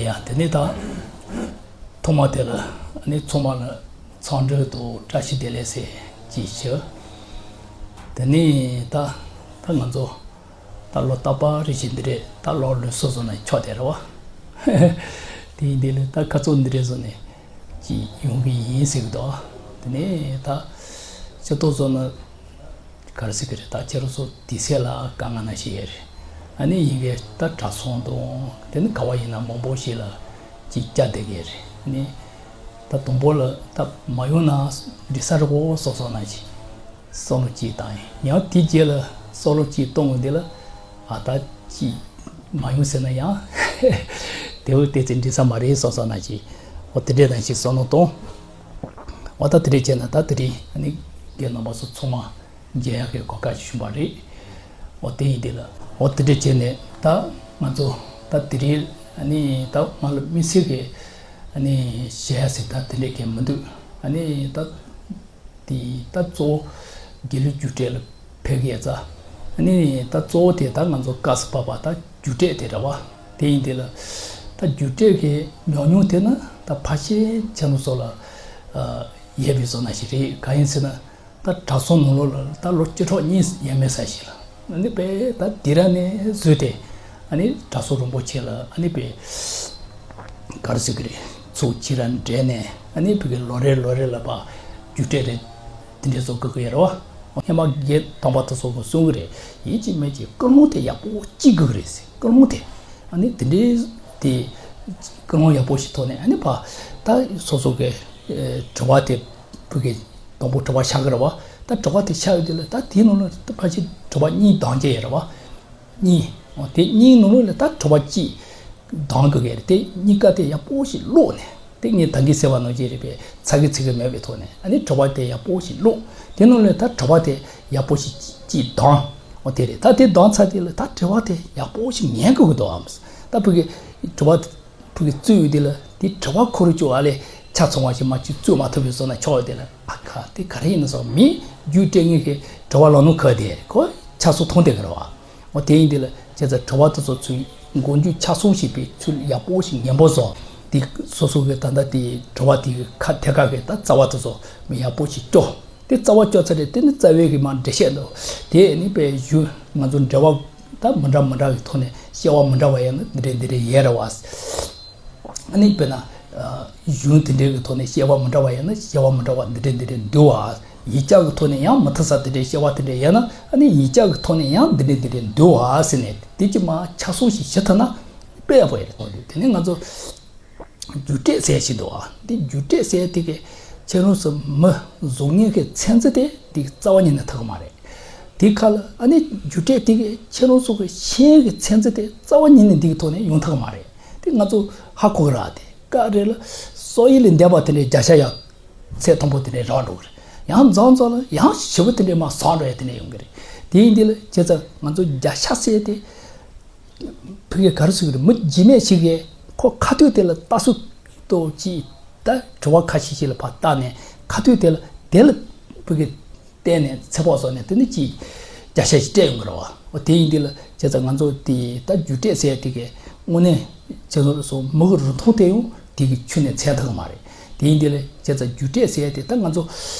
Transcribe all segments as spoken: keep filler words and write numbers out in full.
ཡང་དེ་ནས་ད་ཐོག་མ་དེ་ལ་ནི་ཚང་མ་ལ་འཚམས་འདྲི་དང་བཀྲ་ཤིས་བདེ་ལེགས་ཟེར་ཅིག་ཞུ། དེ་ནས་ད་ད་ང་ཚོ་ད་ལོ་རྟག་པར་རེ་བཞིན་འདི་རེད། ད་ལོ་ལོན་སོ་སོ་ནས་ཆོག་དེ་རེད་བ། དེ་ཡིན་དེ་ལས་ད་ཁ་ཚོན་འདི་རེད་བཟོ་ནས་ཅིག་ཡོང་གི་ཡིན་ཟེར་གི་འདུག། དེ་ནས་ད་སྤྱི་ཚོགས་བཟོ་ན། ག་རེ་ཟེར་གི་རེད། ད་ཁྱེད་རང་ཚོ་དུས་ཚོད་ལ་དཀའ་ངལ་ན་ཞིག་ཡོད་རེད། ཨ་ནི་ཡིན་གྱི་ད་གྲྭ་ཚང་དང་དེ་ནི་ག་བ་ཡིན་ན་མང་པོ་ཞིག་ལ་ཅིག་བཅར་བསྡད་ཀྱི་རེད། ཨ་ནི་ད་དང་པོ་ལ་ད་མ་ཡོང་ན་འགྲིག་ས་རེད་གོ་བསམ་བསམ་ན་ཞིག་བསམ་བློ་ཅིག་བཏང་ཡིན། ཡང་དེ་རྗེས་ལ་བསམ་བློ་ཅིག་གཏོང་དགོས་འདི་ལ་ཨ་ད་ཅིག་མ་ཡོང་ཟེར་ན་ཡང་དེ་བས་དེ་ཚེ་འགྲིག་ས་མ་རེད་བསམ་བསམ་ན་ཞིག་འོ་དེ་འདྲས་ན་ཞིག་བསམ་བློ་གཏོང་། འོ་ད་དེ་འདྲས་བྱས་ན་ད་དེ་རིང་ཨ་ནི་རྒན་རྣམ་པ་ཚོ་ཚང་མ་མཇལ་ཡག་གི་གོ་སྐབས་ཤིག་བྱུང་བ་རེད། འོ་དེ་ཡིན་དེ་ལ་འོ་དེ་འདྲས་བྱས་ནས་ད་ང་ཚོ་ད་དེ་རིང་ཨ་ནི་ད་ང་ལ་དམིགས་བསལ་གྱི་ཨ་ནི་བཤད་ཡ་ཟེར་ད་དེ་འདྲས་གས་མི་འདུག། ཨ་ནི་ད་དེ་ད་གཙོ་བོ་དགེ་ལུགས་རྒྱུགས་སྤྲོད་ལ་ཕེབས་ཀྱི་ཡ་ཙ་ཨ་ནི་ད་གཙོ་བོ་དེ་ད་ང་ཚོ་སྐབས་སུ་བབས་པ་ད་རྒྱུགས་སྤྲོད་དེ་རེད་བ། དེ་ཡིན་དེ་ལ་ད་རྒྱུགས་སྤྲོད་གི་ཉམས་མྱོང་དེ་ནི་ད་ཕལ་ཆེར་ཁྱེད་རང་ཚོ་ལ་ཡོད་པའི་བཟོ་ན་ཞིག་རེད། གང་ཡིན་ཟེར་ན། ད་གྲྭ་ཚང་ནང་ལོགས་ལ་ད་ལོ་བཅུ་ཕྲག་གཉིས་ཡས་མས་ས་ཞིག་ལ་ཨ་ནི་པས་ད་དེ་ར་ནས་བཟོས་ཏེ་ཨ་ནི་གྲྭ་ཚང་རིན་པོ་ཆེ་ལ་ཨ་ནི་པས་ག་རེ་ཟེར་གི་རེད། ཚུགས་ཁྱི་ར་འདྲེས་ནས་ཨ་ནི་བུ་གི་ལོ་རེ་ལོ་རེ་ལ་པ་རྒྱུགས་སྤྲོད་རེད། དེ་འདྲས་བཟོ་དགོས་ཀྱི་ཡོད་རེད་བ། ཧེ་མ་རྒན་དམ་པ་དེ་ཚོ་གིས་གསུང་གི་རེད། ཡིན་གཅིག་མིན་གཅིག་ཀུན་སློང་དེ་ཡག་པོ་གཅིག་དགོས་ཀྱི་རེད་ཟེར། ཀུན་སློང་དེ་ཨ་ནི་དེ་འདྲས་དེ་ཀུན་སློང་ཡག་པོ་ཞིག་ཐོག་ནས་ཨ་ནི་པ་ད་སོ་སོ་གི་དྲི་བ་དེ་བུ་གི་དང་པོ་དྲི་བ་ཤར་གི་རེད་བ། ད་དྲི་བ་དེ་ཤར་ཡོད་དུས་ལ་ད་དེའི་ནང་ལ་ད་ཕལ་ཆེར་དྲི་བ་གཉིས་གདམ་གྱི་ཡོད་རེད་བ། གཉིས། འོ་དེ་གཉིས་ནང་ལ་ད་དྲི་བ་གཅིག་གདམ་དགོས་ཀྱི་རེད། དེ་གཉིས་ཀ་དེ་ཡག་པོ་ཞིག་ཀློག་ནས་དེ་ངས་ད་གིན་ཟེར་བ་ནང་བཞིན་རེད་པས། ཚ་གི་ཚིག་གི་མེད་པའི་ཐོག་ནས་ཨ་ནི་དྲི་བ་དེ་ཡག་པོ་ཞིག་ཀློག། དེ་ནང་ལ་ད་དྲི་བ་དེ་ཡག་པོ་ཞིག་གཅིག་གདམ། འོ་དེ་རེད། ད་དེ་གདམ་ཚར་དུས་ལ་ད་དྲི་བ་དེ་ཡག་པོ་ཞིག་ཉན་དགོས་ཀྱི་འདུག་ཨམ། ད་བུ་གི་དྲི་བ་བུ་གི་བཙུགས་ཡོད་དེ་ལ་དེ་དྲི་བ་ཁོ་རང་ཅོ་ཨ་ལས་ཆ་ཚང་བ་ཞིག་མ་གཅིག་བཙུགས་མ་ཐུབ་པའི་བཟོ་ན་ཆོག་ཡོད་དེ་ལ་ཨ་ཁ་དེ་ག་རེ་ཡིན་ན་སོགས་མི་རྒྱུགས་སྤྲོད་མཁན་གྱི་དྲི་བ་ལོ་ནུ་ཁ་དེ་ཁོ་ཆ་ཚང་མཐོང་བསྡད་ཀྱི་རེད་བ། འོ་དེ་ཡིན་དེ་ལ་བྱས་ཙང་དྲི་བ་དེ་ཚོ་ཚུར་མགོ་མཇུག་ཆ་ཚང་ཞིག་པའི་ཚུལ་ཡག་པོ་ཞིག་ཉན་པོ་བཟོ། དེ་སོ་སོ་གི་ད་ལྟ་དེ་དྲི་བ་དེ་ཁ་ཐད་ཀ་གི་ད་རྩ་བ་དེ་ཚོ་མི་ཡག་པོ་ཞིག་སྐྱོ། དེ་རྩ་བ་སྐྱོ་ཚར་རེད། དེ་ནི་རྩ་བའི་གི་མ་འགྲེལ་བཤད་འདུག། དེ་ནི་པའི་གཞུང་ང་ཚོ་འགྲེལ་བ་ད་མི་འདྲ་མི་འདྲ་གི་ཐོག་ནས་བཤད་པ་མི་འདྲ་བ་ཡིན་ན་འདི་འདྲས་འདི་འདྲས་ཡོད་རེད་བ། ཨ་ནི་དཔེར་ན། གཞུང་དེ་འདྲའི་གི་ཐོག་ནས་བཤད་པ་མི་འདྲ་བ་ཡིན་ན་བཤད་པ་མི་འདྲ་བ་འདི་འདྲས་འདི་འདྲས་འདུག་བ། ཡིག་ཆ་གི་ཐོག་ནས་ཡང་མི་མཐུན་ས་དེ་འདྲའི་བཤད་པ་དེ་འདྲས་ཡོད་ན་ཨ་ནི་ཡིག་ཆ་གི་ཐོག་ནས་ཡང་འདི་འདྲས་འདི་འདྲས་འདུག་བ་ཟེར་ནས་དེ་ཅི་མ་ཆ་ཚང་ཞིག་ཞུ་ཐུབ་ན་དཔེ་ཡག་པོ་ཡོད་རེད། དེ་ནས་ང་ཚོ་རྒྱུགས་སྤྲོད་ཟེར་ཞིག་འདུག་བ། འདི་རྒྱུགས་སྤྲོད་ཟེར་དེ་གི་ཁྱེད་རང་ཚོ་མི་བཟོ་མཁན་གི་ཚན་རྩལ་དེ་འདི་རྩ་བ་ཉིད་ནས་ཐུབ་ཀྱི་མ་རེད། དེ་ཁ་ལ་ཨ་ནི་རྒྱུགས་སྤྲོད་དེ་གི་ཁྱེད་རང་ཚོ་གི་ཤེས་ཡོན་གི་ཚན་རྩལ་དེ་རྩ་བ་ཉིད་ནས་འདི་གི་ཐོག་ནས་ཡོང་ཐུབ་ཀྱི་མ་རེད། དེ་ང་ཚོ་ཧ་གོ་གི་ར། དེ་ཀ་རེ་ལ་སོག་ཡིག་ལས་འདས་པ་དེ་འདྲའི་བརྒྱ་ཆ་ཡང་ཚད་མཐོན་པོ་དེ་འདྲའི་རག་འགྲོ་གི་རེད། ཡང་རྫོང་ཚོ་ལ་ཡང་ཞི་བ་དེ་འདྲའི་མ་བཟང་འགྲོ་ཡ་དེ་འདྲ་ཡོང་གི་རེད། དེ་ཡིན་དེ་ལ་བྱས་ཙང་ང་ཚོ་བརྒྱ་ཆ་ཟེར་དེ་ཕ་གི་ག་རེ་ཟེར་གི་རེད། མི་རྗེས་མ་ཞིག་གིས་ཁོ་ཁ་ཐུག་དེ་ལ་ལྟ་སུ་ཏོ་ཅིག་ད་དྲི་བ་ཁ་ཤས་ཤིག་ལ་ཕར་བལྟས་ནས་ཁ་ཐུག་དེ་ལ་དེ་ལ་ཕ་གི་བལྟས་ནས་ཚེ་ཕོག་སོང་ནས་དེ་ནི་ཅིག་བརྒྱ་ཆ་ཞིག་སྤྲད་ཡོང་གི་རེད་བ། འོ་དེ་ཡིན་དེ་ལ་བྱས་ཙང་ང་ཚོ་དེ་ད་རྒྱུགས་སྤྲོད་ཟེར་དེ་གའི་དངོས་གནས་བྱས་ཙང་སོ་མི་གི་རིན་ཐང་དེ་ཡང་དེ་གི་ཁྱོན་ནས་ཚད་ཐུབ་ཀྱི་མ་རེད། དེ་ཡིན་དེ་ལ་བྱས་ཙང་རྒྱུགས་སྤྲོད་ཟེར་དེ་ད་ང་ཚོ་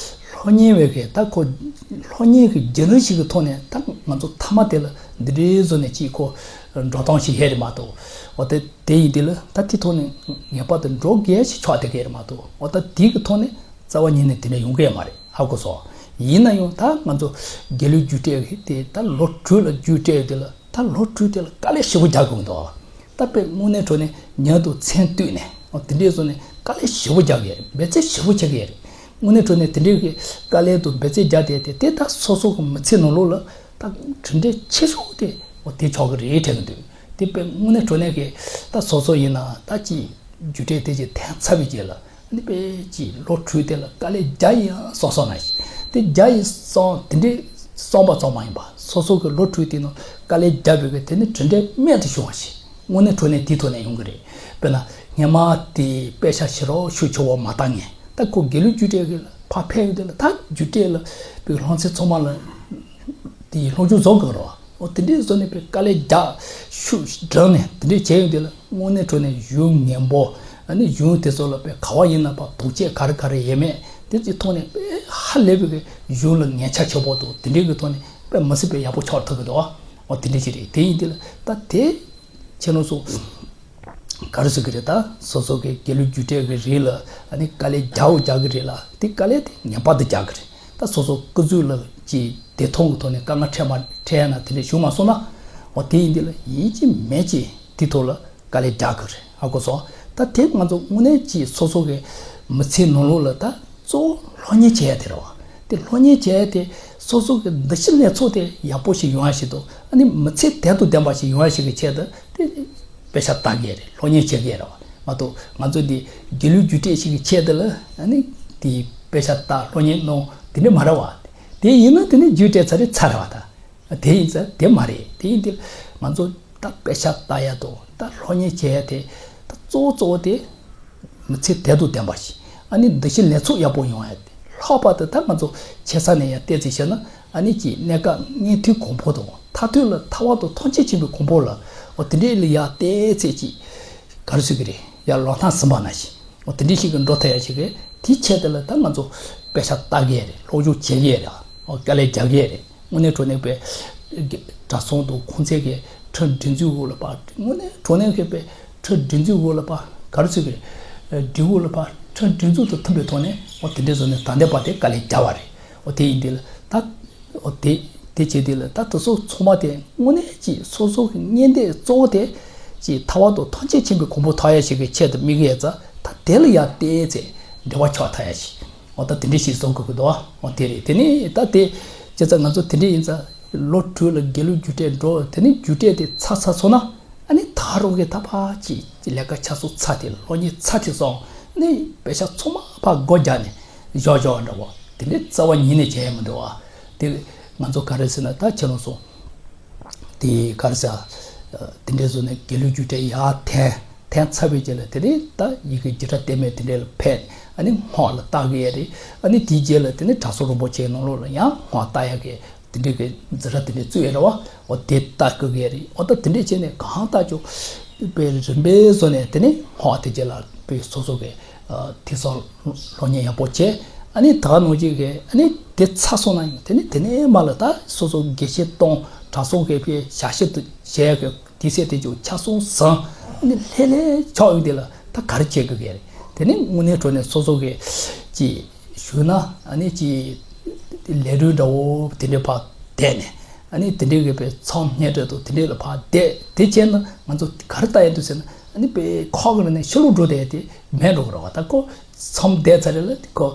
སློབ་གཉེར་བའི་གི་ད་ཁོ་སློབ་གཉེར་གི་བརྒྱུད་རིམ་ཞིག་གི་ཐོག་ནས་ད་ང་ཚོ་མཐའ་མ་དེ་ལ་འདི་འདྲའི་བཟོ་ནས་ཅིག་ཁོ་འགྲོ་སྟངས་ཤིག་ཡོད་རེད་མ་གཏོགས། འོ་དེ་དེ་ཡིན་དེ་ལ་ད་དེ་ཐོག་ནས་ངེས་པར་དུ་འགྲོ་དགོས་ཞིག་ཆགས་བསྡད་ཀྱི་ཡོད་རེད་མ་གཏོགས། འོ་ད་དེ་གི་ཐོག་ནས་རྩ་བ་ཉིད་ནས་དེ་འདྲ་ཡོང་གི་ཡོད་མ་རེད། ཧ་གོ་སོང་། ཡིན་ན་ཡང་ད་ང་ཚོ་དགེ་ལུགས་རྒྱུགས་སྤྲོད་དེ་ད་ལོ་དྲུག་ལ་རྒྱུགས་སྤྲོད་དེ་ལ་ད་ལོ་དྲུག་དེ་ལ་དཀའ་ལས་ཞེ་པོ་རྒྱག་དགོས་འདུག། ད་དཔེ་དངོས་གནས་དྲང་གནས་ཉིན་དང་མཚན་བསྟུན་ནས་འོ་དེ་འདྲའི་བཟོ་ནས་དཀའ་ལས་ཞེ་པོ་རྒྱག་གི་རེད། འབད་བརྩོན་ཞེ་པོ་བྱེད་ཀྱི་རེད། དངོས་གནས་དྲང་གནས་དེ་འདྲའི་གི་དཀའ་ལས་དང་འབད་བརྩོན་རྒྱག་བསྡད་དེ་དེ་ད་སོ་སོ་གི་མི་ཚེ་ནང་ལོགས་ལ་ད་གྲུབ་འབྲས་ཆེ་ཤོས་དེ་འོ་དེ་ཆགས་ཀྱི་རེད་དྲན་གྱི་འདུག། དེ་དཔེ་དངོས་གནས་དྲང་གནས་གི་ད་སོ་སོ་ཡིན་ན་ད་ཅིག་རྒྱུགས་སྤྲོད་དེ་ཅིག་ཐོན་ཚར་བའི་རྗེས་ལ། ཨ་ནི་དཔེ་ཅིག་ལོ་དྲུག་དེ་ལ་དཀའ་ལས་བརྒྱ་ཡིན་བསམ་བསམ་ན་ཞིག་དེ་བརྒྱ་ཡིན་བསམ་དེ་འདྲའི་བསམ་པ་ཙམ་མ་ཡིན་པ་སོ་སོ་གི་ལོ་དྲུག་དེ་ནང་དཀའ་ལས་བརྒྱབ་པའི་གི་དེ་ནི་གྲུབ་འབྲས་རྨད་དུ་བྱུང་བ་ཞིག་དངོས་གནས་དྲང་གནས་དེའི་ཐོག་ནས་ཡོང་གི་རེད། དཔེར་ན་སྔོན་མ་དེ་དཔེ་ཆ་ཞིག་རོགས་ཤུགས་ཆེ་བོ་མ་བཏང་ངས་ད་ཁོ་དགེ་ལུགས་རྒྱུགས་སྤྲོད་གི་ཕར་ཕེབས་ཡོང་དུས་ལ་ད་རྒྱུགས་སྤྲོད་ལ་དཔེ་སློབ་ཚན་ཚང་མ་ལ་དེ་སློབ་སྦྱོང་བཟོ་དགོས་རོགས། འོ་དེ་འདྲའི་བཟོ་ནས་པའི་དཀའ་ལས་རྒྱག་ཤུགས་བསྒྲགས་ནས་དེ་འདྲའི་བྱས་ཡོང་དུས་ལ་དངོས་གནས་དྲང་གནས་གཞུང་ངན་པོ། ཨ་ནི་གཞུང་དེ་ཚོ་ལ་པའི་ག་བ་ཡིན་ན་པ་དོགས་གཅོད་ག་རེ་ག་རེ་ཡས་མེད་དེ་ཚོའི་ཐོག་ནས་པའི་ཧ་ལས་པའི་གཞུང་ལ་ངན་ཆ་ཆེ་པོ་འདུག་དེ་འདྲའི་གི་ཐོག་ནས་པའི་མི་སྲིད་པའི་ཡག་པོ་ཆགས་ཐུབ་ཀྱི་འདུག་འོ་དེ་འདྲའི་ཞིག་རེད། དེ་ཡིན་དུས་ལ་ད་དེ་ཁྱེད་རང་ཚོ་ག་རེ་ཟེར་གི་རེད། ད་སོ་སོ་གི་དགེ་ལུགས་རྒྱུགས་སྤྲོད་གི་རིགས་ལ་ཨ་ནི་དཀའ་ལས་རྒྱག་འོ་རྒྱག་གི་རེད་ལ་དེ་དཀའ་ལས་དེ་ངན་པ་དེ་རྒྱག་གི་རེད། ད་སོ་སོ་སྐུ་གཟུགས་ལ་ཅིག་བདེ་ཐང་གི་ཐོག་ནས་དཀའ་ངལ་འཕྲད་མ་འཕྲད་ཡ་ན་དེ་འདྲ་བྱུང་མ་སོང་ན། འོ་དེ་ཡིན་དུས་ལ་ཡིན་གཅིག་མིན་གཅིག་དེ་ཐོག་ལ་དཀའ་ལས་རྒྱག་དགོས་རེད། ཧ་གོ་སོང་། ད་དེ་ང་ཚོ་དངོས་གནས་ཀྱི་སོ་སོ་གི་མི་ཚེ་ནང་ལོགས་ལ་ད་གཙོ་བོ་སློབ་གཉེར་བྱེད་ཡ་དེ་རེད་བ། དེ་སློབ་གཉེར་བྱེད་ཡ་དེ་སོ་སོ་གི་འདུ་ཤེས་ལས་ཚོགས་དེ་ཡག་པོ་ཞིག་ཡོང་ཡ་ཞིག་དང་ཨ་ནི་མི་ཚེ་དལ་དུ་ལྡན་པ་ཞིག་ཡོང་ཡ་ཞིག་གི་ཆེད་དུ་དེ་དཔེ་ཆ་ལྟ་གི་རེད། སློབ་གཉེར་བྱེད་གི་རེད་བ། མ་གཏོགས་ང་ཚོ་འདི་དགེ་ལུགས་རྒྱུགས་སྤྲོད་ཞིག་གི་ཆེད་དུ་ལ་ཨ་ནི་དེ་དཔེ་ཆ་ལྟ་སློབ་གཉེར་གནང་དེ་འདྲ་མ་རེད་བ། དེ་ཡིན་ན་དེ་ནི་རྒྱུགས་སྤྲོད་ཚར་རེད་ཚར་རེད་བ་ད། དེ་ཡིན་ཙང་དེ་མ་རེད། དེ་ཡིན་དུས་ང་ཚོ་ད་དཔེ་ཆ་ལྟ་ཡ་དང་ད་སློབ་གཉེར་བྱེད་ཡ་དེ་ད་གཙོ་བོ་གཙོ་བོ་དེ་མི་ཚེ་དལ་དུ་ལྡན་པ་ཞིག་ཨ་ནི་འདུ་ཤེས་ལས་ཚོགས་ཡག་པོ་ཡོང་ཡ་དེ་ལྷག་པར་དུ་ད་ང་ཚོ་ཆེ་ས་ནས་ཡར་བལྟས་ཚེ་བཤད་ན་ཨ་ནི་ཀྱི་གནས་སྐབས་མངོན་མཐོའི་གོ་འཕང་དང་མཐར་ཐུག་ལ་ཐར་པ་དང་ཐམས་ཅད་མཁྱེན་པའི་གོ་འཕང་ལ་འོ་དེ་འདྲའི་ལ་ཡར་བལྟས་ཚེ་ཀྱི་ག་རེ་ཟེར་གི་རེད། ཡར་ལམ་སང་ཟིན་པ་ནང་བཞིན། འོ་དེ་འདྲའི་ཞིག་གི་འགྲོ་ཐུབ་ཡ་ཞིག་གི་དེའི་ཆེད་དུ་ལ་ད་ང་ཚོ་དཔེ་ཆ་ལྟ་གི་ཡ་རེད། སློབ་སྦྱོང་བྱེད་གི་ཡ་རེད། འོ་དཀའ་ལས་རྒྱག་གི་ཡ་རེད། དངོས་གནས་དྲང་གནས་པའི་གྲྭ་ཚང་དང་ཁོང་ཚོའི་གི་ཁྲིམས་སྒྲིག་འཛུགས་འོག་ལ་ཕར་དངོས་གནས་དྲང་གནས་ཀྱི་པའི་ཁྲིམས་སྒྲིག་འཛུགས་འོག་ལ་ཕར་ག་རེ་ཟེར་གི་རེད། སྒྲིག་འོག་ལ་ཕར་ཁྲིམས་སྒྲིག་འཛུགས་དང་མཐུན་པའི་ཐོག་ནས་འོ་དེ་འདྲའི་བཟོ་ནས་ད་ལྟའི་བར་དེ་དཀའ་ལས་རྒྱག་པ་རེད། འོ་དེ་ཡིན་དུས་ལ་ད། འོ་དེ་དེ་བྱེད་དུས་ལ་ད་དེ་ཚོ་ཚང་མ་དེ་དངོས་གནས་ཀྱི་སོ་སོ་གི་གཉེན་སྡེ་གཙོ་བོ་དེ་ཀྱི་ཐར་པ་དང་ཐམས་ཅད་མཁྱེན་པའི་གོ་འཕང་ཐོབ་ཡ་ཞིག་གི་ཆེད་དུ་དམིགས་ཡས་ཙང་ད་དེ་ལ་ཡར་བལྟས་ཚེ་འབྲེལ་བ་ཆགས་ཐུབ་ཡ་ཞིག་འོ་ད་དེ་འདྲ་ཞིག་བཟོ་དགོས་ཀྱི་འདུག་འོ་དེ་རེད། དེ་ནས་ད་དེ་བྱས་ཙང་ང་ཚོ་དེ་འདྲ་ཡིན་ཙང་ལོ་དྲུག་ལ་དགེ་ལུགས་རྒྱུགས་སྤྲོད་འགྲོ། དེ་ནས་རྒྱུགས་སྤྲོད་དེ་ཚར་ཚར་སོང་ན་ཨ་ནི་ད་རུང་གི་ད་ཕར་ཅིག་ལས་ཀ་ཆ་ཚང་ཚར་ཏེ་སློབ་གཉེར་ཚར་ཏེ་སོང་ནས་དཔེ་ཆ་ཚང་མ་ཕར་སྒོ་རྒྱག་ནས་བཞག་བཞག་འདྲ་བོ་དེ་འདྲའི་རྩ་བ་ཉིད་ནས་བྱས་ཡ་མི་འདུག་བ། དེ་ང་ཚོ་ག་རེ་ཟེར་ན་ད་ཁྱེད་རང་ཚོ་དེ་ག་རེ་ཟེར། དེ་འདྲའི་བཟོ་ནས་དགེ་ལུགས་རྒྱུགས་སྤྲོད་ཡར་འཐེན་འཐེན་ཚར་བའི་རྗེས་ལ་དེ་ནས་ད་ཡི་གེ་རྒྱུད་གྲྭ་བསྟན་མའི་དེ་འདྲའི་ལ་ཕེབས་ཨ་ནི་སྔགས་ལ་བལྟ་གི་ཡ་རེད། ཨ་ནི་དེའི་རྗེས་ལ་དེ་ནས་གྲྭ་ཚང་རིན་པོ་ཆེའི་ནང་ལོགས་ལ་ཡང་སྔགས་བལྟ་ཡ་གི་དེ་འདྲའི་གི་འཛིན་གྲྭ་དེ་འདྲའི་བཙུགས་ཡོད་རེད་བ། འོ་དེ་ལྟ་དགོས་ཀྱི་རེད། འོ་ད་དེ་འདྲས་བྱས་ནས་གང་ལྟར་ཀྱང་པའི་རིམ་པས་བཟོ་ནས་དེ་ནས་སྔགས་དེ་རྗེས་ལ་པའི་སོ་སོ་གི་ཐོས་བསམ་སློབ་གཉེར་ཡག་པོ་བྱས། ཨ་ནི་ད་ག་ནང་བཞིན་གི་ཨ་ནི་དེ་ཚར་སོང་ན་ཡང་དེ་ནས་དེ་ནས་མར་ལ་ད་སོ་སོ་དགེ་བཤེས་གཏོང་གྲྭ་ཚང་གི་པའི་ཞབས་ཕྱི་དུ་བྱས་གི་དུས་ཚོད་དེ་ཀྱང་ཆ་ཚང་བཟང་ཨ་ནི་ལྷོད་ལྷོད་ཆགས་ཡོང་དུས་ལ་ད་ག་རེ་བྱེད་དགོས་ཀྱི་རེད། དེ་ནས་དངོས་གནས་དྲང་གནས་སོ་སོ་གི་ཅིག་ཞུས་ན་ཨ་ནི་ཅིག་ལས་རོགས་འདྲ་བོ་དེ་འདྲའི་ཕར་བསྡད་ནས་ཨ་ནི་དེ་འདྲའི་གི་པའི་མཚམས་སྙན་གྲགས་དང་དེ་འདྲའི་ལ་ཕར་བསྡད་དེ་བྱས་ན་ང་ཚོ་ག་རེ་ལྟ་ཡ་འདུག་ཟེར་ན་ཨ་ནི་པའི་ཁོག་གི་ནང་ནས་ཕྱི་ལོགས་འགྲོ་བསྡད་དེ་མེད་འགྲོ་གི་རེད་བ། ད་ཁོ་མཚམས་བསྡད་ཚར་རེད་ལ་ཁོ་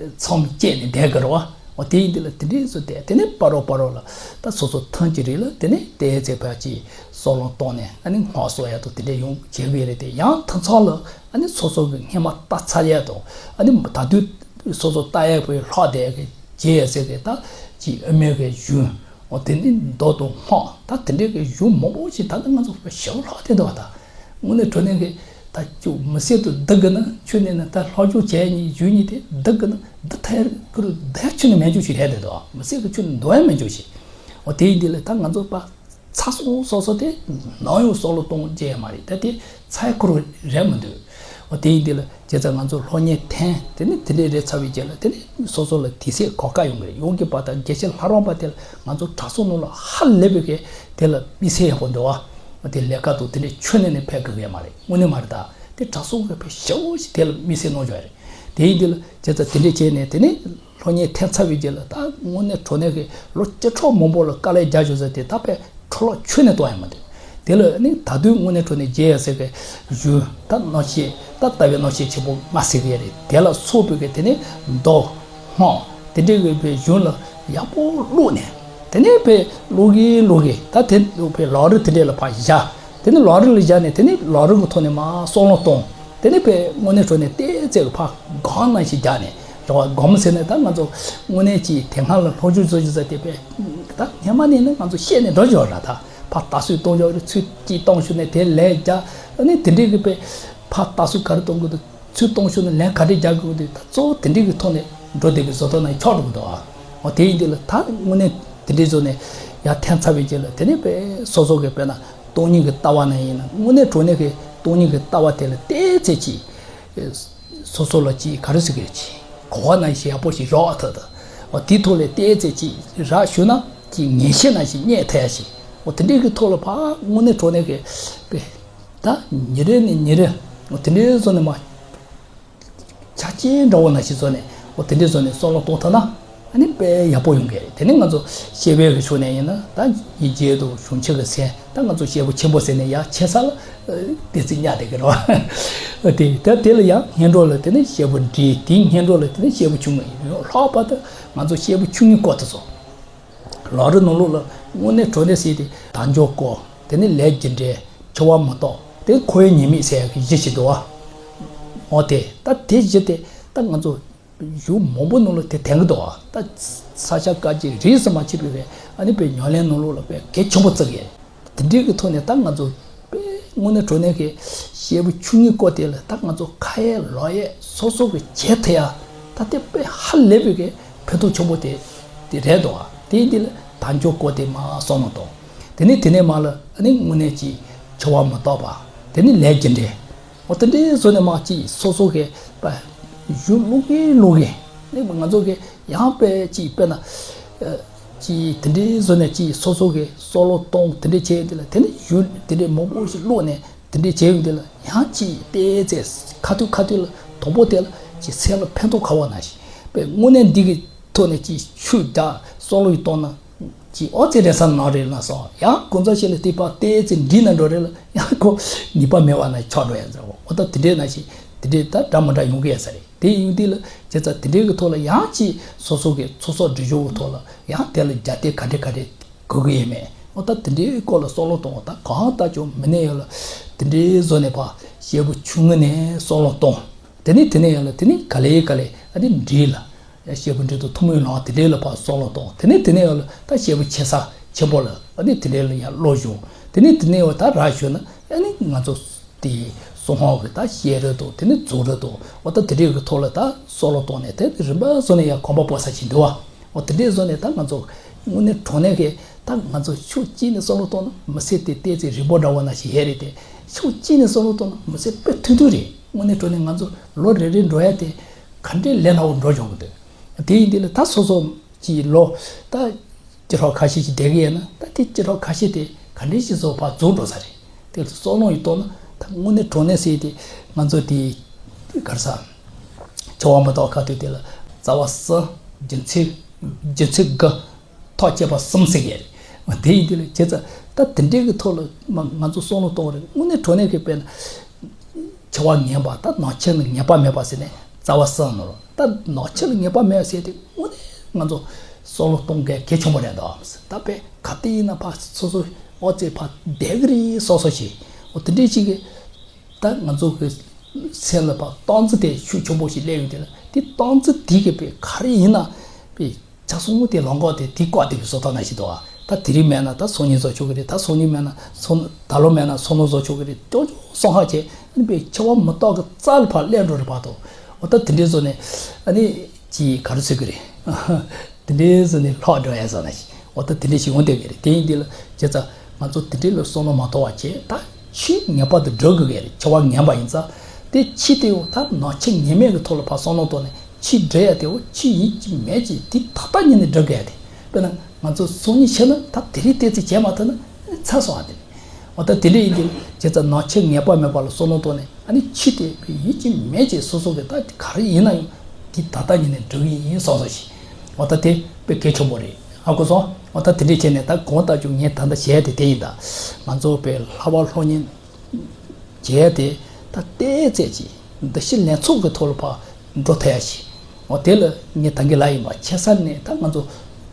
མཚམས་བཅད་ནས་བསྡད་གི་རེད་བ། འོ་དེ་ཡིན་དུས་ལ་དེ་འདྲའི་བཟོ་བསྡད་དེ་ནས་ཕ་རོལ་ཕ་རོལ་ལ་ད་སོ་སོ་ཐང་གི་རིགས་ལ་དེ་ནས་བལྟས་ཚེ་ཕར་ཅིག་སྲོག་ལོང་གཏོང་ནས་ཨ་ནི་སྔགས་གསོ་ཡ་དང་དེ་འདྲའི་ཡོང་བྱེད་གི་རེད། དེ་ཡང་ཐང་ཚང་ལ་ཨ་ནི་སོ་སོ་གི་སྔས་མ་ལྟ་ཚར་ཡ་དང་ཨ་ནི་ད་དུས་སོ་སོ་ལྟ་ཡག་པོའི་ལྷག་བསྡད་ཀྱི་རྗེས་ཟེར་གི་ད་ཅིག་དབུ་མའི་གི་གཞུང་འོ་དེ་ནི་མདོ་དང་སྔགས་ད་དེ་འདྲའི་གི་གཞུང་མང་པོ་ཞིག་ད་ནི་ང་ཚོ་ཞེ་པོ་ལྷག་བསྡད་འདུག་བ། ད་དངོས་གནས་དྲང་གནས་གི་ད་ཅུ་མི་སེར་དུ་བསྡུ་གི་ན་ཁྱོད་ནས་ན་ད་ལྷག་ཆོག་བྱས་ཉིད་གཞུང་ཉིད་དེ་བསྡུ་གི་ན་བསྡུ་ཐལ་གི་རུ་བསྡུ་ཁྱོད་ནས་མེད་འཇུག་ཞིག་རེད་དེ་འདུག་བ། མི་སེར་གི་ཁྱོད་ནས་འདུག་ཡ་མེད་འཇུག་ཞིག་འོ་དེ་ཡིན་དེ་ལ་ད་ང་ཚོ་པ། ཚ་སོང་སོ་སོ་དེ་ནམ་ཡང་སྲོག་ལོ་གཏོང་བྱས་མ་རེད། ད་དེ་ཚ་ཡ་ཁུར་རེད་མི་འདུག་འོ་དེ་ཡིན་དེ་ལ་བྱས་ཙང་ང་ཚོ་སློབ་གཉེར་འཐེན་དེ་ནི་དེ་འདྲས་རེད་ཚར་བའི་རྗེས་ལ་དེ་ནི་སོ་སོ་ལ་དུས་ཚོད་གོ་སྐབས་ཡོང་གི་རེད། ཡོང་གི་པ་དང་དགེ་བཤེས་ལྷ་རམས་པ་དེ་ལ་ང་ཚོ་གྲྭ་ཚང་ནང་ལ་ཧ་ལས་པའི་གི་དེ་ལ་དམིགས་བསལ་ཡག་པོ་འདུག་བ། དེ་ལས་ཀ་དང་དེ་འདྲས་ཁྱོན་ནས་ནས་ཕེབས་དགོས་ཀྱི་མ་རེད། དངོས་གནས་མ་རེད། ད་དེ་གྲྭ་ཚང་གི་ཕེབས་ཞེ་པོ་ཞིག་དེ་ལ་དམིགས་བསལ་གནང་བྱུང་བ་རེད། དེ་ཡིན་དེ་ལ་བྱས་ཙང་དེ་འདྲས་བྱས་ནས་དེ་ནི། སློབ་གཉེར་འཐེན་ཚར་བའི་རྗེས་ལ་ད་དངོས་གནས་དྲང་གནས་ཀྱི་ལོ་བཅུ་ཕྲག་མང་པོ་ལ་དཀའ་ལས་རྒྱག་བཞག་ཟེར་དེ་ད་དཔེ་འཕྲོ་བརླག་ཁྱོན་ནས་གཏོང་ཡ་མི་འདུག་དེ་ལ་ནི་ད་དུང་དངོས་གནས་དྲང་གནས་རྒྱས་ཡ་ཟེར་གི་གཞུང་ད་རྣམ་བཤད་ད་ལྟ་བའི་རྣམ་བཤད་ཆེན་པོ་ལྔ་ཟེར་གི་ཡ་རེད། དེ་ལ་སོགས་པའི་གི་དེ་ནི་མདོ་སྔགས་དེ་འདྲའི་གི་དཔེ་གཞུང་ལ་ཡག་པོ་བླུགས་ནས་དེ་ནས་དཔེ་ཀློག་གིན་ཀློག་གིན་ད་དེ་དཔེ་ལམ་རིམ་དེ་འདྲའི་ལ་ཕར་བཞག་དེ་ནི་ལམ་རིམ་ལ་བཞག་ནས་དེ་ནི་ལམ་རིམ་གྱི་ཐོག་ནས་མར་བསམ་བློ་གཏོང་། དེ་ནི་དཔེ་དངོས་གནས་དྲང་གནས་བལྟས་ཚད་ཀྱི་ཕར་སྒོམ་ནང་བཞིན་རྒྱག་ནས་རེད་བ། སྒོམ་ཟེར་ནས་ད་ང་ཚོ་དངོས་གནས་ཀྱི་དེ་སྔ་ལ་སློབ་སྦྱོང་བཟོ་རྒྱུ་ཟེར་དེ་དཔེ་ད་སྔས་མ་ནས་ནི་ང་ཚོ་ཤེས་ནས་འགྲོ་བཞག་ར། ད་ཕར་ལྟ་ཚུལ་གཏོང་བཞག་རེད། ཚུལ་གཅིག་གཏོང་ཤུགས་ནས་དེ་ལས་རྒྱག་ཨ་ནི་དེ་འདྲའི་གི་དཔེ་ཕར་ལྟ་ཚུལ་ག་རེ་གཏོང་དགོས་འདུག་ཚུར་གཏོང་ཤུགས་ནས་ལན་ག་འདྲས་རྒྱག་དགོས་འདུག་ད་གཙོ་བོ་དེ་འདྲའི་གི་ཐོག་ནས་འགྲོ་བསྡད་པའི་བཟོ་ལྟ་ནང་འཁྱོག་འགྲོ་གི་འདུག་ཨ། འོ་དེ་ཡིན་དུས་ལ་ད་དངོས་གནས་དེ་འདྲའི་བཟོ་ནས་ ཡར་འཐེན་ཚར་བའི་རྗེས་ལ་དེ་ནས་དཔེ་སོ་སོ་གི་དཔེར་ན་སྟོང་ཉིད་ཀྱི་ལྟ་བ་ནང་ཡིན་ན་དངོས་གནས་དྲང་གནས་ཀྱི་སྟོང་ཉིད་ཀྱི་ལྟ་བ་དེ་ལ་ཏོག་ཙམ་ཅིག་སོ་སོ་ལ་ཅིག་ག་རེ་ཟེར་གི་རེད། ཅིག་གོ་བ་ནང་བཞིན་ཡག་པོ་ཞིག་རག་ཐུབ་ཐུབ། འོ་དེའི་ཐོག་ལ་ཏོག་ཙམ་ཅིག་རག་ཞུ་ན་ཅིག་ངེས་ཤེས་ནང་བཞིན་རྙེད་ཐུབ་ཡ་ཞིག་འོ་དེ་འདྲའི་གི་ཐོག་ལ་ཕར་དངོས་གནས་དྲང་གནས་ཀྱི་དཔེ་ད་ཉིན་རེ་ནས་ཉིན་རེ་འོ་དེ་འདྲའི་བཟོ་ནས་མ། ཆ་རྐྱེན་འདྲ་བོ་ནང་བཞིན་བཟོས་ནས་འོ་དེ་འདྲའི་བཟོས་ནས་བསམ་བློ་གཏོང་ཐུབ་ན་ཨ་ནི་དཔེ་ཡག་པོ་ཡོང་གི་རེད། དེ་ནི་ང་ཚོ་སྐྱེས་པའི་གི་ཕྱོགས་ནས་ཡིན་ན་ད་ཡིན་གྱི་འདུག་གཞུང་ཆེན་གྱི་མཚན་ད་ང་ཚོ་སྐྱེས་བུ་ཆེན་པོ་ཟེར་ནས་ཡར་ཆེ་ས་ལ་བསྡད་ཚིག་ཉག་བསྡད་ཀྱི་རེད་བ། དེ་ད་དེ་ལ་ཡང་སྔོན་འགྲོ་ལ་དེ་ནི་སྐྱེས་བུ་འབྲིང་དེའི་སྔོན་འགྲོ་ལ་དེ་ནི་སྐྱེས་བུ་ཆུང་ངུ་ཡིན། ལྷག་པར་དུ་ང་ཚོ་སྐྱེས་བུ་ཆུང་ངུའི་སྐོར་དུ་སོང་། ལམ་རིམ་ནང་ལོགས་ལ་དངོས་གནས་དྲང་གནས་ཟེར་དེ་དལ་འབྱོར་སྐོར། དེ་ནི་ལས་རྒྱུ་འབྲས། འཆི་བ་མི་རྟག་དེ་འཁོར་བའི་ཉེས་དམིགས་ཟེར་ཡག་གི་གཞི་ཞིག་འདུག་བ། འོ་དེ་ད་དེ་གཞི་དེ་ད་ང་ཚོ་ཡུལ་མང་པོ་ནང་ལ་དེ་ཐོན་གི་འདུག་བ། ད་ས་སྐྱ་བཀའ་བརྒྱུད་རིས་སུ་མ་ཆད་པའི་བའི་ཨ་ནི་དཔེ་ཉམས་ལེན་ནང་ལོགས་ལ་དཔེ་གལ་ཆེན་པོ་བརྩི་གི། དེ་འདྲའི་གི་ཐོག་ནས་ད་ང་ཚོ་དཔེ་དངོས་གནས་དྲང་གནས་ཀྱི་སྐྱེས་བུ་ཆུང་ངུའི་སྐོར་དེ་ལ་ད་ང་ཚོ་ཁ་ཡས་ལག་ཡས་སོ་སོ་གི་བྱེད་ཐུབ་ཡ་ད་དེ་དཔེ་ཧ་ལས་པའི་གི་ཕན་ཐོགས་ཆེན་པོ་དེ་དེ་རེད་འདུག་བ། དེ་ཡིན་དེ་ལ་དལ་འབྱོར་སྐོར་དེ་མར་བསམ་བློ་གཏོང་། དེ་ནས་དེ་ནས་མར་ལ་ཨ་ནི་དངོས་གནས་ཀྱི་འཆི་བ་མི་རྟག་པ། དེ་ནས་ལས་རྒྱུ་འབྲས། འོ་དེ་འདྲའི་བཟོ་ནས་མར་ཅིག་སོ་སོ་གི་པ་གཞུང་ཀློག་གིན་ཀློག་གིན་ཨ་ནི་ང་ཚོ་གི་ཡང་དཔེ་ཅིག་དཔེར་ན་ཨ་ཅིག་དེ་འདྲའི་བཟོ་ནས་ཅིག་སོ་སོ་གི་བསམ་བློ་གཏོང་དེ་འདྲའི་བྱས་ཡོང་དུས་ལ་དེ་ནས་གཞུང་དེ་འདྲའི་མང་པོ་ཞིག་ཀློག་ནས་དེ་འདྲའི་བྱས་ཡོང་དུས་ལ་ཡང་ཅིག་ཏོག་ཙམ་ཁ་ཐུག་ཁ་ཐུག་ལ་དང་པོ་དེ་ལ་ཅིག་སེམས་ལ་ཕན་ཐོགས་ཁ་བ་ནང་བཞིན་པའི་དངོས་གནས་འདི་གི་ཐོག་ནས་ཅིག་ཤུགས་རྒྱག་བསམ་བློ་ཡིས་གཏོང་ན། ཅིག་ཨོ་ཙི་རེ་ས་ནང་རེ་ལ་སོང་ཡང་གོ་མཚོན་ཞིག་ལ་དེ་པ་ཏོག་ཙམ་འདྲིས་ན་འགྲོ་རེ་ལ་ཡང་ཁོ་ངེས་པ་མེད་པ་ན་ཆགས་འགྲོ་ཡ་ཟེར་བ་འོ་ད་དེ་འདྲའི་ནང་བཞིན་དེ་འདྲའི་ད་འདྲ་མི་འདྲ་ཡོང་གི་ཡ་ས་རེད། དེ་ཡིན་དུས་ལ་བྱས་ཙང་དེ་འདྲའི་གི་ཐོག་ལ་ཡང་ཅིག་སོ་སོ་གི་ཚོགས་གསོག་སྒྲིག་གཞི་གི་ཐོག་ལ་ཡང་དེ་ལ་རྒྱབ་རྟེན་ག་འདྲ་ག་འདྲ་དགོས་ཀྱི་ཡོད་མེད་འོ་ད་དེ་འདྲའི་སྐོར་ལ་བསམ་བློ་གཏོང་བ་ད་གང་ལྟར་ཀྱང་མི་ནས་ཡོད་ལ་དེ་འདྲའི་བཟོ་ནས་ཕ་སྐྱེས་བུ་ཆུང་ངུ་ནས་བསམ་བློ་གཏོང་། དེ་ནས་དེ་ནས་ཡོད་ལ་དེ་ནས་ག་ལེ་ག་ལེ་ཨ་ནི་འདྲིས་ལ། སྐྱེས་བུ་འབྲིང་དང་ཐུན་མོང་ལམ་དེ་འདྲའི་ལ་ཕར་བསམ་བློ་གཏོང་། དེ་ནས་དེ་ནས་ཡང་ལ་ད་སྐྱེས་བུ་ཆེ་ས་ཆེན་པོ་ལ་ཨ་ནི་དེ་འདྲའི་ལ་ཡང་བློ་སྦྱོང་། དེ་ནས་དེ་ནས་ཡང་ད་རག་ཞུ་ན་ཨ་ནི་ང་ཚོ་དེ་གསང་སྔགས་ཀྱི་ད་བཤད་རིགས་དང་དེ་ནས་རྫོགས་རིགས་དང་འོ་ད་དེ་འདྲའི་གི་ཐོག་ལ་ད་བསམ་བློ་གཏོང་ནས་དེ་རིམ་པ་བཟོ་ནས་ཡང་གོམ་པ་སྤོ་ས་ཞིག་འདུག་བ། འོ་དེ་འདྲའི་བཟོ་ནས་ད་ང་ཚོ་དངོས་གནས་དྲང་གནས་ཀྱི་ད་ང་ཚོ་ཕྱོགས་གཅིག་ནས་བསམ་བློ་གཏོང་ན་མི་ཚེ་དེ་ཏོག་ཙམ་རིང་པོ་འདྲ་བོ་ན་ཞིག་ཡོད་རེད་དེ་ཕྱོགས་གཅིག་ནས་བསམ་བློ་གཏོང་ན་མི་ཚེ་དཔེ་ཐུང་ཐུང་རེད། དངོས་གནས་དྲང་གནས་ང་ཚོ་ལོ་རེ་རེ་འགྲོ་ཡ་དེ་ག་འདྲའི་ལས་སླ་བོ་འགྲོ་འཇོག་གི་འདུག་དེ་ཡིན་དུས་ལ་ད་སོ་སོ་གྱི་ལོ་ད་བཅུ་ཕྲག་ཁ་ཤས་ཤིག་བསྡད་ཀྱི་ཡོད་ན་ད་དེ་བཅུ་ཕྲག་ཁ་ཤས་དེ་ག་འདྲའི་ཞིག་བཟོ་བར་རྫོགས་འགྲོ་ས་རེད། དེ་ལ་བསམ་བློ་ཡིས་གཏོང་ན་ད་དངོས་གནས་དྲང་གནས་ཟེར་དེ་ང་ཚོ་དེ་གར་ས་འཆི་བ་མི་རྟག་ཁ་ཐུག་དེ་ལ་རྩ་བ་གསུམ་རྒྱུ་མཚན་རྒྱུ་མཚན་དགུ། ཐག་བཅད་པ་གསུམ་ཟེར་གྱི་རེད། དེ་ཡིན་དུས་ལ་བྱས་ཙང་ད་དེ་འདྲའི་གི་ཐོག་ལ་མ་ང་ཚོ་བསམ་བློ་གཏོང་རེད། དངོས་གནས་དྲང་གནས་ཀྱི་དཔེར་ན་འཆི་བ་ངེས་པ་ད་ནང་ཆོས་ནི་ངེས་པ་མེད་པ་ཟེར་ནས་རྩ་བ་གསུམ་ནོར་ད་ནང་ཆོས་ལ་ངེས་པ་མེད་ཟེར་དེ་དངོས་གནས་ང་ཚོ་བསམ་བློ་གཏོང་གལ་གལ་ཆེན་པོ་རེད་འདུག་ད་དཔེ་ག་དུས་ཡིན་ན་ཕ་སོ་སོ་ཨོ་ཙེ་ཕ་བསྡད་གི་རེད་སོ་སོ་ཞིག་འོ་དེ་འདྲའི་ཞིག་གི་ད་ང་ཚོ་གི་སེམས་ལ་ཕ་སྟངས་འཛིན་དེ་ཤུགས་ཆེན་པོ་ཞིག་སླེབས་ཡོང་དེ་ལ་དེ་སྟངས་འཛིན་དེ་གི་དཔེ་ག་རེ་ཡིན་ན་དཔེ། ཆ་ཚང་དེ་ལོངས་སྐོར་དེ་དེ་བཀག་བསྡད་པའི་བཟོ་ལྟ་ནང་བཞིན་འདུག་ཨ། ད་དེ་རིང་མེད་ན་ད་སང་ཉིན་བཟོ་ཆོག་གི་རེད། ད་སང་ཉིན་མེད་ན་སང་ད་ལོ་མེད་ན་སང་ལོ་བཟོ་ཆོག་གི་རེད། ཅོག་ཅོག་སོང་ཧ་བྱས་ཨ་ནི་པའི་འཆི་བ་མི་རྟག་གི་རྩ་ལ་ཕར་སླེབས་འགྲོ་རེད་བར་དུ། འོ་ད་དེ་འདྲའི་བཟོ་ནས་ཨ་ནི་ཅི་ག་རེ་ཟེར་གི་རེད། དེ་འདྲའི་བཟོ་ནས་ལྷག་འགྲོ་ཡ་བཟོ་ནས་འོ་ད་དེ་འདྲའི་ཞིག་འོང་བསྡད་གི་རེད། དེ་ཡིན་དུས་ལ་བྱས་ཙང་ང་ཚོ་དེ་འདྲའི་ལ་བསམ་བློ་མ་གཏོང་བ་བྱས་ད་ཆོས་ངེས་པར་དུ་སྒྲུབ་དགོས་ཀྱི་རེད། འཆི་བ་ངེས་པ་ཡིན་ཙང་དེ་ཕྱི་དེ་འོ་ད་ནང་ཆོས་ངེས་མེད་ཀྱི་ཐོག་ལ་ཕར་བསམ་བློ་གཏོང་ནས། ཆོས་སྒྲུབ་ཡ་དེ་འོ་ཆོས་ཡིན་གཅིག་མིན་གཅིག་དེ་ད་ལྟ་ཉིད་ནས་སྒྲུབ་དགོས་ཡ་དེ། དཔེར་ན་ང་ཚོ་སང་ཉིན་ཤི་ན་ད་དེ་རིང་ཏོག་ཙམ་བྱས་མ་ཐུབ་ན་ཚར་སོང་བ་དེ། འོ་ད་དེ་འདྲ་ཡིན་དུས་བྱས་ཙང་ནང་ཆོས་ངེས་པ་མེད་པ་ལ་བསམ་བློ་གཏོང་ནས་ཨ་ནི་ཆོས་དེ་ཡིན་གཅིག་མིན་གཅིག་སོ་སོ་གི་ད་ག་རེ་ཡིན་ན་ཡང་དེ་ད་ལྟ་ཉིད་ནས་སྒྲུབ་ཀྱི་ཡིན་བསམ་བསམ་ཞིག་འོ་ད་དེ་དཔེ་གལ་ཆེན་པོ་རེད། ཧ་གོ་སོང་། འོ་ད་དེ་འདྲ་བྱས་ནས་ད་གང་ལྟར་ཀྱང་ངས་ད་ལྟ་བྱས་ཏེ་དེ་ཡིན་ད། ང་ཚོ་དཔེ་ལྷག་པ་སློབ་གཉེར། བྱས་ཏེ་ད་ཏོག་ཙམ་ཅིག་འདུ་ཤེས་ལེན་ཚུལ་གྱི་ཐོག་ལ་ཕར་འགྲོ་ཐུབ་ཡ་ཞིག་འོ་དེ་ལ་ངས་ད་གིན་ལབ་ཡིན་པ་ཆེ་ས་ནས་ད་ང་ཚོ་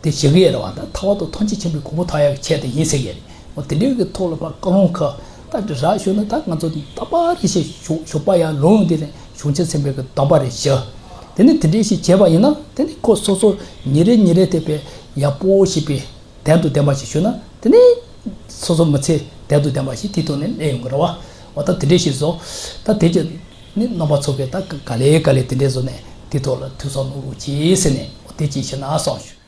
དེ་བྱེད་ཀྱི་ཡོད་རེད་བ། ད་ཐར་པ་དང་ཐམས་ཅད་མཁྱེན་པའི་གོ་འཕང་ཐོབ་ཡ་གི་ཆེད་དུ་ཡིན་ཟེར་གྱི་རེད། འོ་དེ་འདྲའི་གི་ཐོག་ལ་ཕར་བཀའ་ལུང་ཁག་ད་རག་ཞུ་ན་ད་ང་ཚོ་རྟག་པར་རེ་བཞིན་ཞུ་ཞུ་པ་ཡ་ལུང་འདི་ནས་གཞུང་ཆེན་ཚན་པའི་གི་གདམས་པ་རེ་ཞུ། དེ་ནས་དེ་འདྲའི་ཞིག་བྱས་པ་ཡིན་ན་དེ་ནས་ཁོ་སོ་སོ་ཉིན་རེ་ཉིན་རེ་དེ་དཔེ་ཡག་པོ་ཞིག་པའི། དོན་དང་ལྡན་པ་ཞིག་ཞུས་ན་དེ་ནས་སོ་སོ་མི་ཚེ་དོན་དང་ལྡན་པ་ཞིག་དེའི་ཐོག་ནས་གནས་ཡོང་གི་རེད་བ། འོ་ད་དེ་འདྲས་ཞིག་བཟོ། ད་དེ་རྗེས་ནི་རྣམ་པ་ཚོ་གིས་ད་ག་ལེ་ག་ལེ་དེ་འདྲས་བཟོ་ནས་དེའི་ཐོག་ལ་ཐུགས་བསམ་གནང་རོགས་གྱིས་ཟེར་ནས་འོ་དེ་ཅིག་ཞུ་ན་བསམ་བྱུང་།